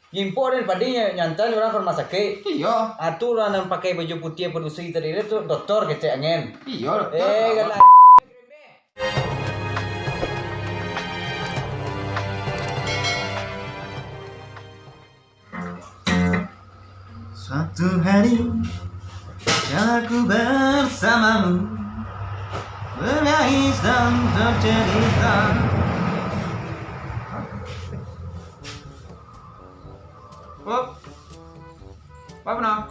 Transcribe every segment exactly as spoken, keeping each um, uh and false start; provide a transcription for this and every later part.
Nyimpok den padi nyantai urang ka rumah sakik. Iyo. Ah, tu urang nan pakai baju putiah padusi tadi tu doktor kecek angin. Iyo, doktor. Eh, galak. Suatu hari, aku bersamamu, menangis dan tercerita. Pop. Pop, no.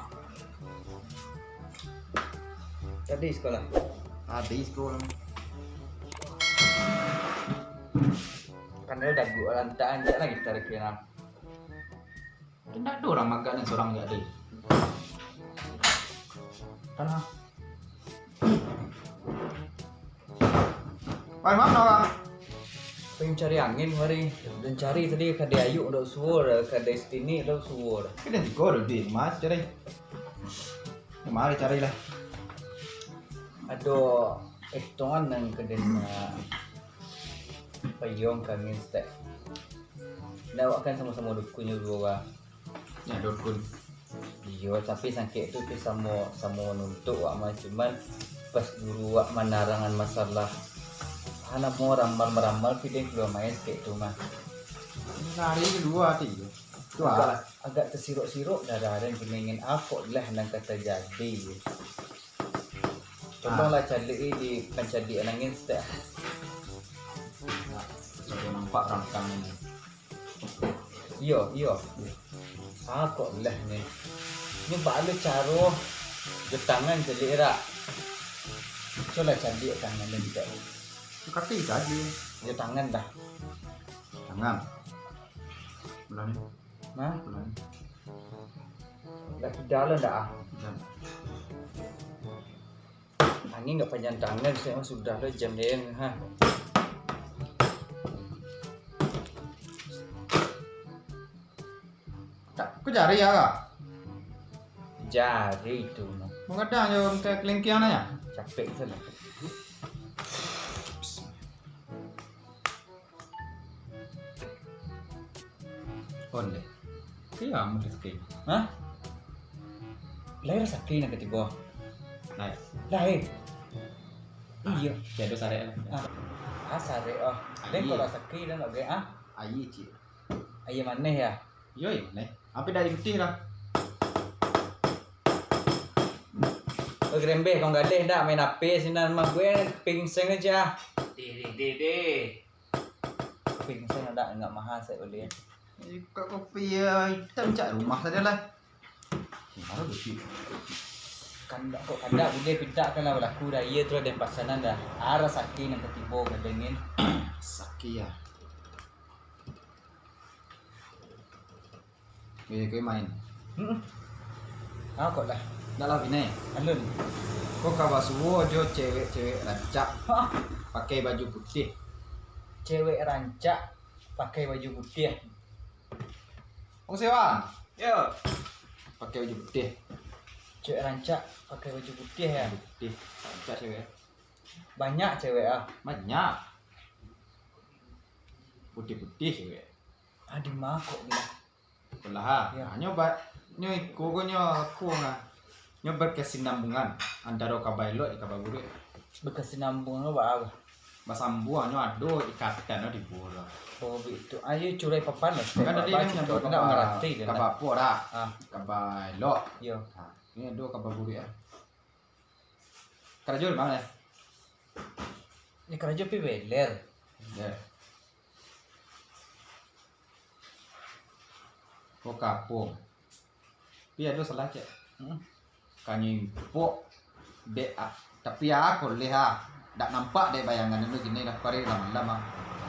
Tadi sekolah. Tadi sekolah. Kan dia dah gua lantak, anjak lagi tarik kena. Indak ado urang magang nan surang jadi. Tanah. Pai mano urang? Pai mancari angin mari. Den cari tadi kadai Ayuk dak suo, kadai Sitini dak suo. Kadai tigo ado di rumah cari. Mari carilah. Ado etongan nan kadai na payuang ka angin saketek. Ndak, awak kan samo-samo dukun jo duo urang. Nyo dukun. Iyo, tapi sangkek tu, tu samo, samo nuntuk wak mah, cuman pas guru wak manarangan masalah, ah, namo ramal-maramal, pideng kalua main sangkek tu mah. Sahari kaduo ati tu. Tu agak, agak tasirok-sirok darah den, kini ingin apo lah nan ka tajadi. Tolonglah caliak di pancaliak angin saketek. Nah, sudah nampak rangkang ini. Iyo, iyo. Ah, kok lah ni. Ni baa lo caro jo tangan caliak rak. Cubolah caliak tangan den cak. Kaki sajo. Jo tangan dah. Tangan. Belah ni. Nah. Belah ni. Dah kida lo ndak ah? Dah. Angin nggak panjang tangan, saya mah sudah lo jam dia, ha. Tak, kok jari ya, Kak? Jari tu, no. Mangadang jo muka kelingkiang nyo. Capek tu lah. Onde. Iyo, amun rasaki. Hah? Lai rasaki nan katibo? Lai. Lai. Iyo. Tiado sarek lah. Ah. Ah, sarek, oh. Lai kok rasaki dan oke, ah? Aia, cik. Aia maneh, ya? Iyo, aia maneh. Ampia dari putih lah. Oh, gerembeh, kau gadeh ndak main H P sinan mah. Gue pingsan aja. Deh, deh, deh, deh. Kopi ginseng ada, nggak mahal, saya beli ya. Iko kopi, eh, hitam cak rumah sajo lah. Baru kopi. Kandak kok, kandak buliah pintak kan lah balaku dah. Iyo tu lah, den pasanan dah. Ah, rasaki nan katibo ka den. Rasaki ya. Eh, kau main. Hmm. Apo lah? Ndak lah, bini. Alun. Kau ka basuo jo cewek-cewek rancak. Hah? Pakai baju putih. Cewek rancak pakai baju putih. Kau sewa? Yo. Pakai baju putih. Cewek rancak pakai baju putih ya? Baju putih. Rancak cewek. Banyak cewek ah. Banyak. Putih-putih cewek. Ah, di ma kok lah? Alah, ha. Yo. Ha, nyo ba-, nyo iko ko nyo kuang ah. Nyo bakasinambungan antaro kaba elok jo kaba buruak. Bakasinambungan ko baa? Basambuang, nyo ado ikatan nyo di bawah. Oh, baitu. Ayo curai papan lah. Kan tadi nyo nyabuik ndak mangarati kaba apo dak? Ah. Kaba elok. Yo. Ha, ini ado kaba buruak ah. Karajo di ma? Ni karajo pi beler. Yo. Ko kapung. Pi ado salah, cek. Hmm. Kanyo impok dek, ah, tapi ah, koleh ah. Dak nampak dek bayangan tu kini dah, pari lah malam ah.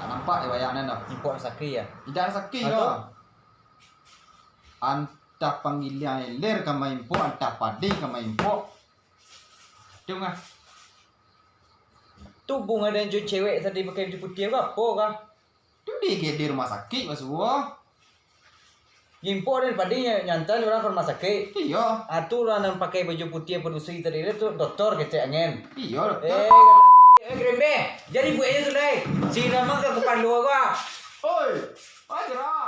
Dak nampak dek bayangan tu. Impok rasaki ya? Indak rasaki yo. Antah panggiliang ilir ka maimpok, antah padi ka maimpok. Dong ah. Tu bunga dan jo cewek tadi pakai baju putih ko apo kah? Tu di I G D rumah sakik basuo. Impok dan padi nyantai urang ka rumah sakik. Iyo. Ah, tu urang nan pakai baju putih padusi tadi tu doktor kecek angin. Iyo, doktor. Eh, eh, gerembeh. Jadi buek aja tu lai. Si nama ka kapalo ko ah. Oi, ajar ah.